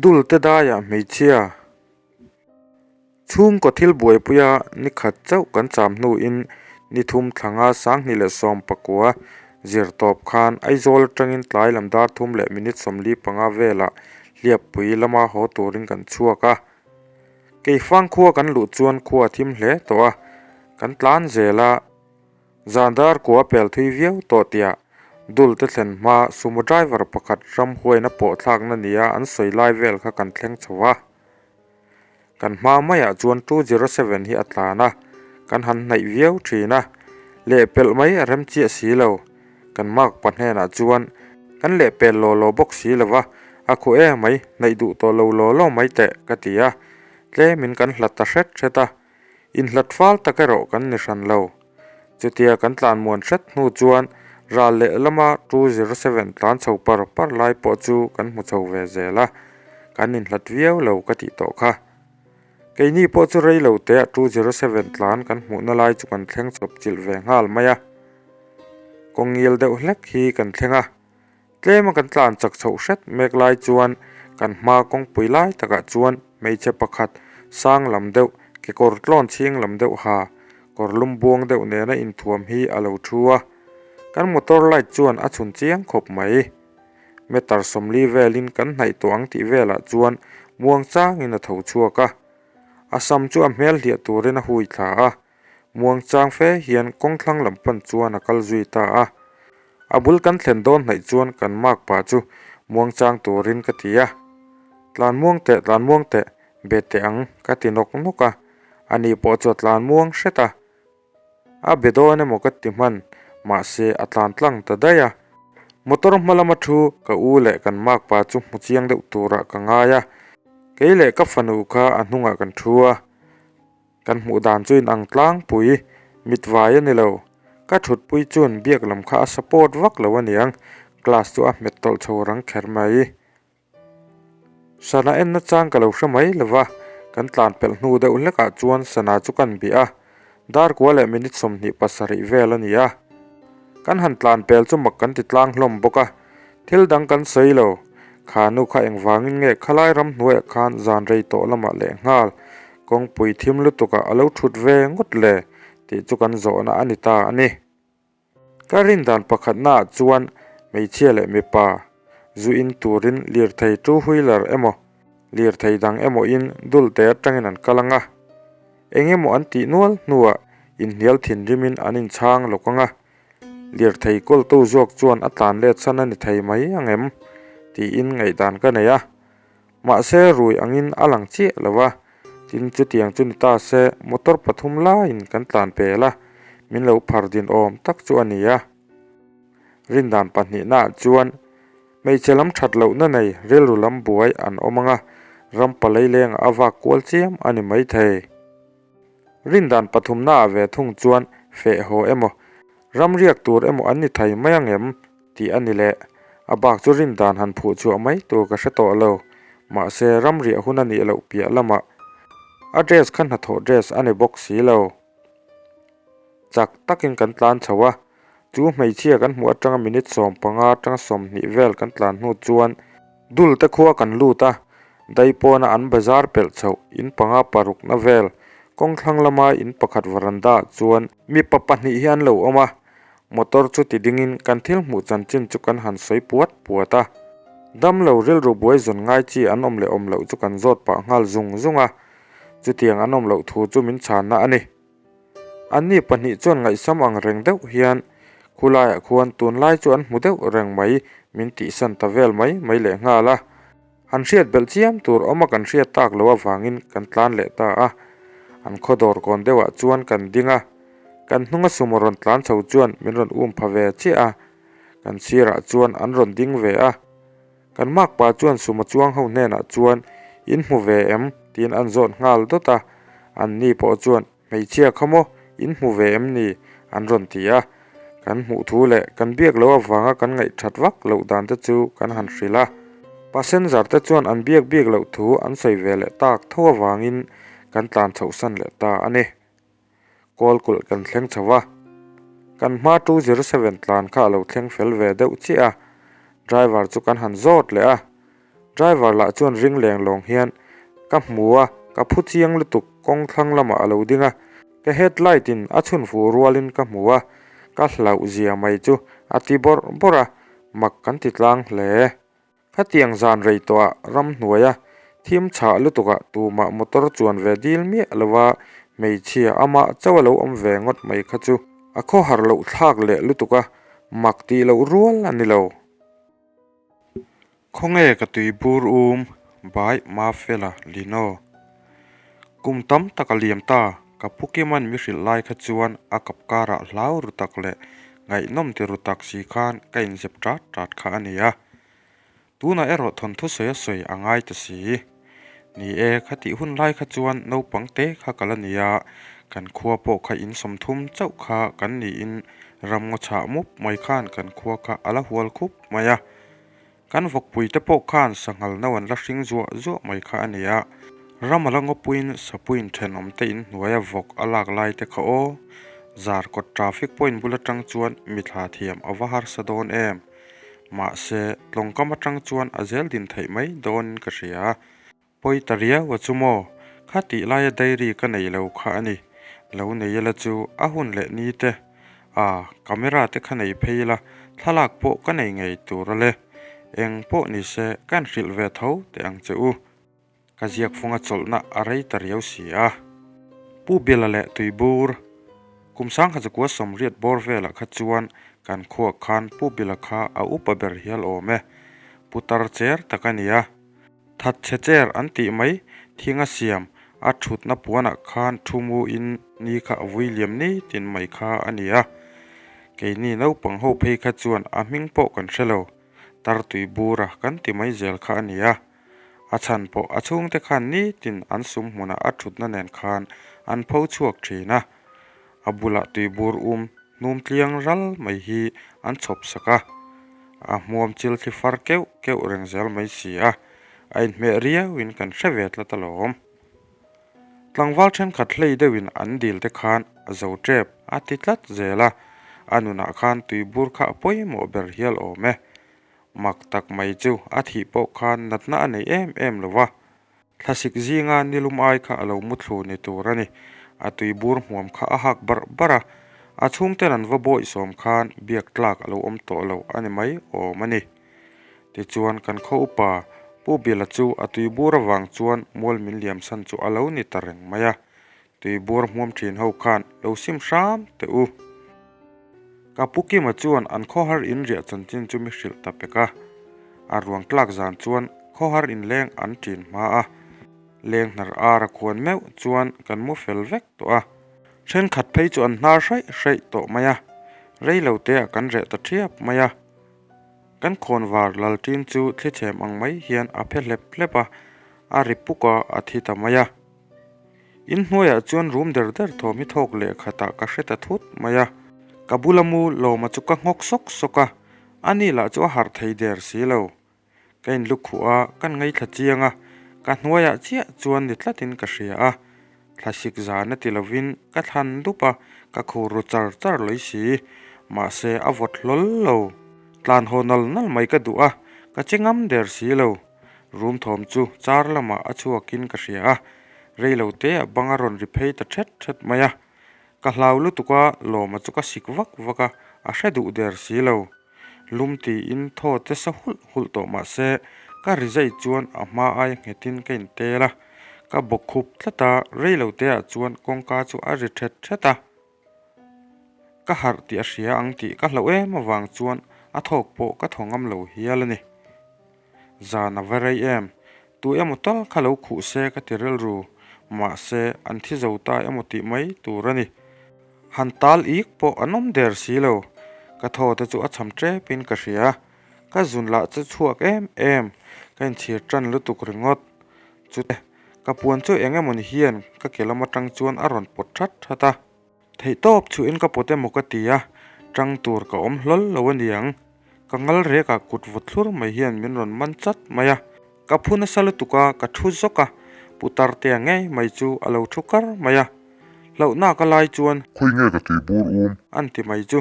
Dulte daiah hmeichhia chhungkaw thil buaipuia ni khat chauh kan cham hnuin ni thum thlanga 2019 zir tawp khan Aizawl atangin tlai lam dar thum leh minute 45 velah hliappui lama haw turin kan chhuak a. Keifang khua kan luh chuan khua a thim hle tawh a, kan tlan zel a. Zan dar kua pel thui viau tawh tia Dul te thlen hma sumo driver pakhat ram huaina pawh thlakna nia an sawi lai vel kha kan thleng chho a. Kan hma maiah chuan 207 hi a tlan a, kan han hnaih viau thin a, lehpelh mai a rem chiah si lo. Kan mark pa hnenah chuan kan lehpel law law bawk si lo va, a khuh e mai, hnaih duh tawh lo law law mai teh ka ti a, tlemin kan hlat ta hret hret a. Inhlat fal tak erawh kan ni hran lo. Chutia kan tlan muan hret hnu chuan ral leh lama 207 tlan chho par par lai pawh chu kan hmu chho ve zel a, kan inhlat viau lo ka tih tawh kha. Keini pawh chu rei lo teah 207 tlan kan hmuhna lai chu kan thleng chawp chilh ve nghal mai a. Kawng ngil deuh hlek hi kan thleng a. Tlema kan tlan chak chhoh hret mek lai chuan kan hma kawngpui lai takah chuan hmeichhe pakhat sang lam deuh, kekawr tlawn chhing lam deuh ha, kawr lum buang deuh nena inthuam hi a lo thu a. Kan motor light chuan a chhun chiang khawp mai. Meter 40 velin kan hnaih tawh ang tih velah chuan muang changin a tho chhuak a. A sam chu a hmel hliah turin a hui thla a. Muang chang fe hian kawng thlang lam pan chuan a kal zui ta a. A bul kan thlen dawn hnaih chuan kan mark pa chu muang chang turin ka ti a. Tlan muang teh, tlan muang teh, be teh ang ka ti nawk nawk a. Ani pawh chu a tlan muang hret a. A be dawn emaw ka ti hman, mahse a tlan tlang ta daih a. Motor hma lama thu ka u leh kan mark pa chu hmu chiang deuh turah ka ngai a. Kei leh ka fanu kha a hnungah kan thu a. Kan hmuh dan chu inang tlangpui, mitvai a ni lo. Ka thutpui chuan biak lam kha a support vak lo aniang, class chu a hmet tawlh chho rang kher mai. Sana enna chang ka lo hre mai lo va, kan tlan pelh hnu deuh hlekah chuan sana chu kan bih a, dar kua leh minute 27 vel a ni a. Kan han tlan pel chu mak kan ti tlang hlawm bawk a, thil dang kan sawi lo. Kha nu kha engvangin nge khalai ramhnuaiah khan zan rei tawh lamah lehnghal kawngpui thim lutukah a lo thut ve ngawt le tih chu kan zawhna a ni ta a ni. Ka rin dan pakhatnaah chuan hmeichhia leh mipa zu in turin lirthei two wheeler emaw lirthei dang emaw in dulte atangin an kal ang a, eng emaw an tih nual hnuah inhnial thinrimin an inchhang lawk ang a, lirthei kawltu zawk chuan a tlan let san a ni thei mai ang em tiin ngaihdan ka nei a. Mahse rui angin a lang chiah lo a, tin chutiang chu ni ta se motor pathum laiin kan tlan pel a, min lo phar din awm tak chu a ni a. Rindan pahnihnaah chuan hmeichhe lam that lohna nei rilru lam buai an awm ang a, ram palei lengah a vak kual chiam a ni maithei. Rindan pathumnaah ve thung chuan feh haw emaw, ram riak tur emaw an ni thei mai ang em? Tih a ni leh. A bak chu rin dan han phuh chhuah mai tur ka hre tawh lo. Mahse, ram riah hun a nih loh piah lamah a dress kha hnathawh dress a ni bawk si lo. Chak takin kan tlan chho a, chu hmeichhia kan hmuh atanga minute 15 atanga 20 vel kan tlan hnu chuan dul te khua kan lut a, daipawna an bazar pelh chhoh in panga parukna vel kawng thlang lama in pakhat veranda ah chuan mipa pahnih hi an lo awm a, Motor chu ti dingin kan thil hmuh chanchin chu kan han sawi puat puat a. Damlo rilru buai zawn ngai chi an awm leh awm loh chu kan zawt pah nghal zung zung a. Chutiang an awm loh thu chu min chhanna a ni. Anni pahnih chuan ngaihsam ang reng deuh hian khulaiah khuan tunlai chu an hmu deuh reng mai min tihsan ta vel mai mai leh nghal a. Han hriat belh chiam tur awma kan hriat tak loh avangin kan tlan leh ta a, an khaw dawr kawn deuhah chuan kan ding a, kan hnunga sumo rawn tlan chho chuan min rawn um pha ve chiah a, kan sirah chuan an rawn ding ve a. Kan makpa chuan sumo chuang ho hnenah chuan in hmu ve em? tiin an zawt nghal dawt a, anni pawh chuan Hmeichhia kha maw in hmu ve em ni? an rawn ti a. Kan hmuh thu leh kan biak loh avanga kan ngaihthat vak loh dan te chu kan han hrilh a. Passenger te chuan an biak bik loh thu an sawi ve leh tak tho avangin kan tlan chhohsan leh ta a ni. Kawl kulh kan thleng chho a. Kan hma 207 tlan kha a lo thleng fel ve deuh chiah a. Driver chu kan han zawt leh a. Driver lah chuan ring leng lawng hian ka hmu a, ka phu chiang lutuk kawng thlang lamah a lo ding a, ka headlight in a chhun fuh rualin ka hmu a, ka hlauh zia mai chu a ti bawrh bawrh a, mak kan ti tlang hle. Khatiang zan rei tawhah ramhnuaia thim chhah lutukah tumah motor chuan ve dil miah lova hmeichhia amah chauh a lo awm ve ngawt mai kha chu a khawhar loh thlak leh lutuk a, mak tih loh rual a ni lo. Khawnge ka tui bur um bai Mafela Lino. Kum tam tak a liam ta, ka pu Kiman mi hrilh lai kha chuan a kap karah hlau ru tak leh ngaihnawm ti ru tak si khan ka inzep tat tat kha a ni a. Tunah erawh thawnthu sawi a sawi a ngai ta si. Ni e, khatih hun lai kha chuan naupang te kha ka la ni a, kan khua pawh kha in 30 chauh kha kan niin ramngaw chhah mup mai khan kan khua kha a la hual khup mai a. Kan vawkpui te pawh khan sanghal no an la hring zuah zuah mai kha a ni a, ram a la ngawpuiin sapuiin thenawm te in hnuaia vawk a lak lai te kha aw, zar kawt traffic point bul atang chuan mi thla thiam a va harsa dawn em? Mahse, tlawngkam atang chuan a zel din theih mai dawnin ka hria. Pawi ta riau a chu maw? Kha tih laia diary ka nei lo kha a ni. Lo nei ila chu a hun leh ni te. A, camera te kha nei phei ila thlalak pawh ka nei ngei tur a le. Eng pawh ni se ka inhrilh ve tho teh ang che u. Ka ziak funga chawlhna a rei ta riau si a. Pu Bela leh Tuibur, kum sangkhat zakua 80 bawr velah kha chuan kan khuak khan Pu Bela kha a upa ber hial awm e. Putar cher tak a ni a. That chhe chair an tih mai thing a siam, a thutna puanah khan thu mu in ni kha a vui liam ni tin mai kha a ni a. Keini naupang ho phei kha chuan a hming pawh kan hre lo, tartui bura kan ti mai zel kha a ni a. A chhan pawh a chhungte khan nitin an sum hmunah a thutna nen khan an pho chhuak thin a. A bulah tuibur um hnum tliang ral mai hi an chhawp sak a, a hmuam chil thli far keuh keuh reng zel mai si a, a inhmeh riauin kan hre ve tlat alawm. Tlangval thenkhat hlei deuhin an dil te khan a zo tep a ti tlat zel a, a nunah khan tuibur kha a pawimawh ber hial awm e. Mak tak mai chu a thih pawh khan natna a nei em em lo va. Thlasik zinga nilum ai kha a lo muthlu ni tur a ni. A tuibur hmuam kha a hak barh barh a, a chhungten an va bawihsawm khan biak tlak a lo awm tawh lo a ni mai awm a ni. Tichuan kan khaw upa Pu Bila chu a tuibur avang chuan mual min liamsan chu a lo ni ta reng mai a, tuibur hmuam thin ho khan lo sim hram teh u. Ka pu Kima chuan an khawhar in riah chanchin chu mi hrilh ta pek a. A ruang tlak zan chuan khawhar in leng an ṭin hma a, leng hnar ar a khuan meuh chuan kan mu fel vek tawh a. Thenkhat phei chu an hnar hraih hraih tawh mai a, rei lo te ah kan reh ta ṭhiap mai a. Kan khawnvar lal ṭin chu thlichhem ang mai hian a phe hlep hlep a, a ri puk a, a thi ta mai a. In hnuaiah chuan rum der der thawm hi thawk leh khatah ka hre ta thut mai a, ka bula mu lawma chu ka nghawk sawk sawk a, ani lah chu a harh thei der si lo. Ka inlukhuh a, kan ngaithla chiang a, ka hnuaiah chiah chuan ni tlatin ka hria a, thlasik zan a ti lovin ka thlan dup a, ka khur ru char char lawi si, mahse a vawt hlawl lo. Tlan haw nal nal mai ka duh a, ka che ngam der si lo. Room thawm chu char lamah a chhuakin ka hria a, rei lo te ah bang a rawn ri phei ta thet thet mai a. Ka hlau lutuk a, lawma chu ka sik vak vak a, a hre duh der si lo. Lum tiin thaw te sa hulh hulh tawh mah se, ka ri zai chuan a hma aia nghetin ka intel a. Ka bawk khup tlat a, rei lo te ah chuan kawngka chu a ri thet thet a. Ka harh tih a hria ang tih ka hlauh em avang chuan a thawk pawh ka thaw ngam lo hial a ni. Zan a va rei em? Tu emaw tal kha lo khuh se ka ti rilru, mahse an thi zo ta emaw tih mai tur a ni. Han tal ik pawh an awm der si lo, ka thaw te chu a cham tepin ka hria. Ka zun lah chu chhuak em em, ka inchhir tan lutuk ringawt. Chute, ka puan chu eng emawni hian ka ke lam atang chuan a rawn pawt that that a. Theihtawp chhuahin ka pawt emaw ka ti a, tang tur ka awm hlawl lo a niang. Ka ngal rekah kut vawt thlur mai hian min rawn man chat mai a. Ka phu nasa lutuk a, ka thu zawk a, putar tea ngei mai chu a lo thu kar mai a. Hlauhna ka lai chuan. Khawi nge ka tui bur um? An ti mai chu.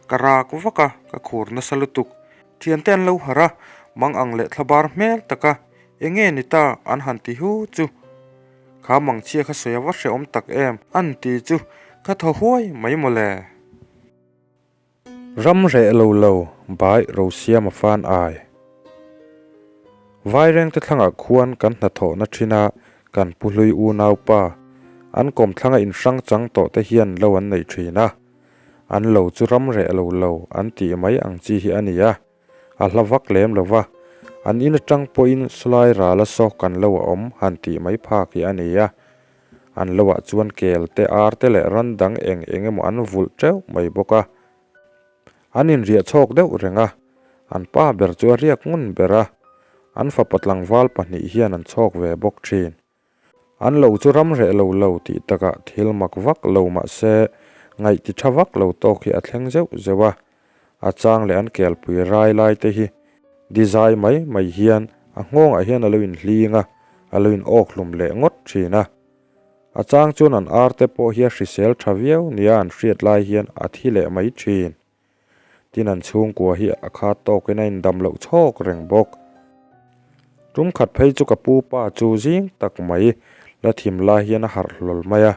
Ka rak vak a, ka khur nasa lutuk. Thiante an lo harh a, mang ang leh thlabar hmel taka. Enge ni ta? an han ti hu chu. Kha mangchhia kha sawi a va hrehawm tak em? An ti chu ka thaw huai mai mawle. Ram reh lo lo bai Rosiama fan ai. Vairengte thlangah khuan kan hnathawhna thin a kan pu hlui unaupa an kawmthlanga inhrang chang tawh te hian lo an nei thin a. An lo chu ram reh lo lo an tih mai ang chi hi a ni a. A hla vak lem lo va, an in atang pawhin sawlai rala saw kan lo a awm han tih mai phak hi a ni a. An loah chuan kel te, ar te leh ran dang eng eng emaw an vulh teuh mai bawk a. An inriah chhawk deuh reng a, an pa ber chu a riak ngun ber a, an fapa tlangval pahnih hian an chhawk ve bawk thin. An lo chu ram reh lo lo tih takah thil mak vak lo mah se ngaih ti tha vak lo tawk hi a thleng zeuh zeuh a, a chang leh an kelpui rai lai te hi dizai mai mai hian a nghawngah hian a lo inhling a, a lo in awk hlum leh ngawt thin a. A chang chuan an ar te pawh hi a hrisel tha viau nia an hriat lai hian a thi leh mai thin. Tin an chhungkua hi a khat tawkin a indam loh chhawk reng bawk. Tum khat phei chu ka pu pa chu zing tak mai la thim lai hian a harh hlawl mai a.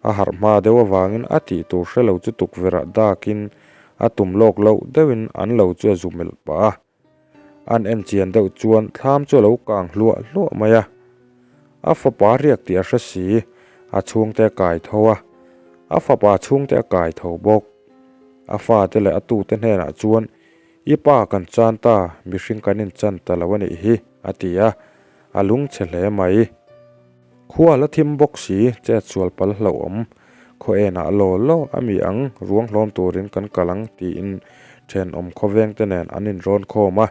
A harh hma deuh avangin a tih tur hre lo chu tukverh dakin a tum lawk loh deuhin an lo chu a zu melh pah a. An en chian deuh chuan thlam chu a lo kang hluah hluah mai a. A fapa riak tih a hre si, a chhungte a kai tho a, a fapa chhungte a kai tho bawk. A fate leh a tute hnenah chuan, I pa kan chan ta, mihring kan inchan ta lo a nih hi, a ti a, a lungchhe hle mai. Khua la thim bawk si, chet sual pal hlauhawm. Khaw enah law law a mi ang, ruang hlawm turin kan kal ang tiin thenawm khawvengte nen an inrawn khawm a.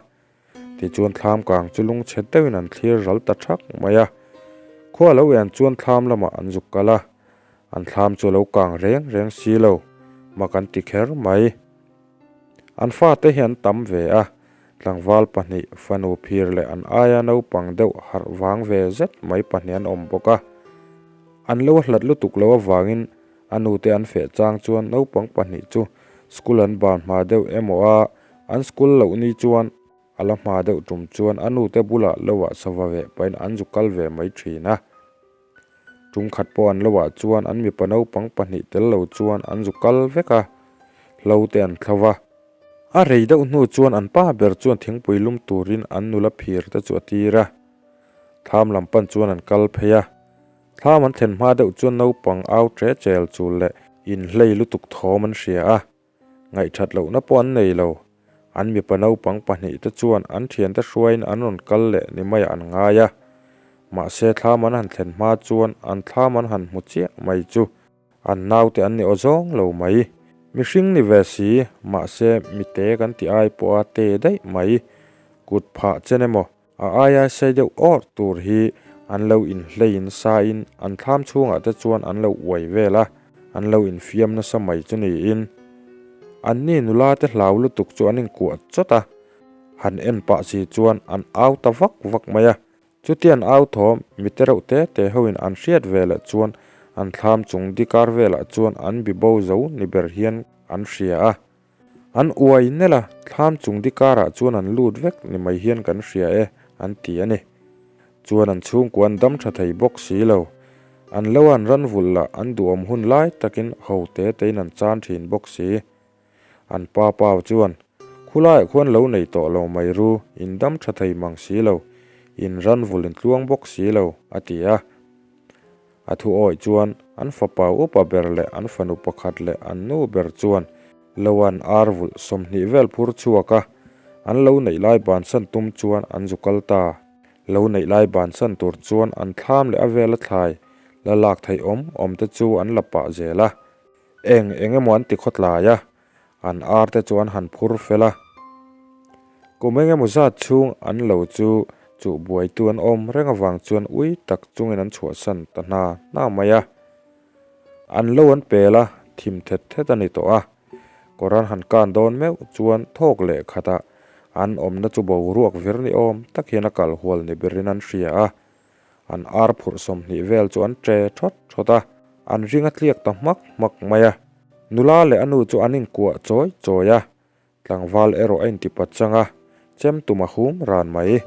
Tichuan thlam kang chu lungchhe deuhin an thlir ral ta thak mai a. Khua lo en chuan thlam lamah an zuk kal a, an thlam chu a lo kang reng reng si lo, mak an ti kher mai. An fate hi an tam ve a, tlangval pahnih, fanu phir leh an aia naupang deuh harh vang ve zet mai pahnih an awm bawk a. An lo hlat lutuk lo avangin a nute an feh chang chuan naupang pahnih chu school an ban hma deuh emaw a, an school loh ni chuan a la hma deuh tum chuan a nute bulah loah sava veh pahin an zu kal ve mai thin a. Tum khat pawh an loah chuan an mipa naupang pahnih tel lo chuan an zu kal vek a, hlo te an thlo va. A rei deuh hnu chuan an pa ber chuan thingpui lum turin an nula phir te chu a tir a. Thlam lam pan chuan an kal phei a. Thlam an thlen hma deuh chuan naupang au tre chel chul leh inhlei lutuk thawm an hria a. Ngaihthat lohna pawh an nei lo. An mipa naupang pahnihte chuan an thiante hruaiin an rawn kal leh ni maiah an ngai a. Mahse thlam an han thlen hma chuan an thlam an han hmu chiah mai chu an naute an ni aw zawng lo mai. Mihring ni ve si, mahse mite kan ti ai pawha te daih mai. Kut phah chen emaw A aia sei deuh awr tur hi an lo inhleiin sain an thlam chhungah te chuan an lo uai vel a, an lo infiam nasa mai chu niin. Anni nula te hlau lutuk chu an inkuah chawt a, han en pah si chuan an au ta vak vak mai a. Chuti an au thawm mi te reuh te te hoin an hriat ve leh chuan an thlam chung dikar velah chuan an bibo zo ni ber hian an hria a. An uai nelh a, thlam chung di karah chuan an lut vek ni mai hian kan hria e, an ti a ni. Chuan an chhungkua an dam tha thei bawk si lo. An lo an ran vulh lah an duhawm hun lai takin ho te tein an chan thin bawk si. An pa pau chuan, Khulaiah khuan lo nei tawh lo mai ru, in dam tha thei mang si lo, in ran vulh in tluang bawk si lo, a ti a. A thu awih chuan an fapa upa ber leh an fanu pakhat leh an nu ber chuan lo an ar vulh 20 vel phur chhuak a, an lo neih lai bansan tum chuan an zu kal ta. Lo neih lai bansan tur chuan an thlam leh a vela thlai la lak theih awm awm te chu an la pah zel a. Eng eng emaw an ti khawtlai a, an ar te chu an han phur fel a. Kum eng emaw zat chhung an lo chu chuh buaitu an awm reng avang chuan ui tak chungin an chhuahsan ta hna hna mai a. An lo an pel a, thim thet thet a ni tawh a. Kawr an han kan dawn meuh chuan thawk leh khatah an awmna chu boruak vir ni awm tak hian a kal hual ni berin an hria a. An ar phurh 20 vel chu an che thawt thawt a, an ring a tliak ta hmak hmak mai a. Nula leh a nu chu an inkuah chawi chawi a, tlangval erawh a intipat chang a, chem tum a hum ran mai.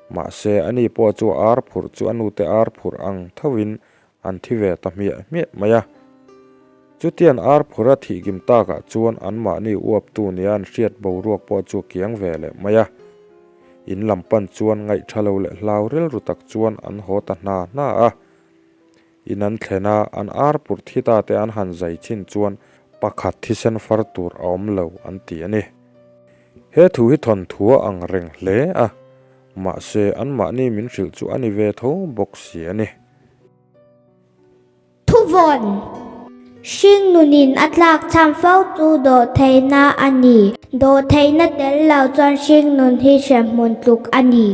Mahse, ani pawh chu ar phurh chu a nute ar phurh ang thovin an thi ve ta hmiah hmiah mai a. Chutian ar phurh a thih kim takah chuan anmahni uaptu nia an hriat boruak pawh chu a kiang ve leh mai a. In lam pan chuan ngaihtha lo leh hlau rilru tak chuan an haw ta hna hna a. In an thlen a, an ar purh thi ta te an han zai chin chuan pakhat thisen far tur a awm lo an ti a ni. He thu hi thawnthu a ang reng hle a, mahse anmahni min hrilh chu a ni ve tho bawk si a ni. Thuvawn, Hringnunin a tlak chhan fo chu dawhtheihna a ni. Dawhtheihna tel lo chuan hringnun hi hremhmun tluk a ni.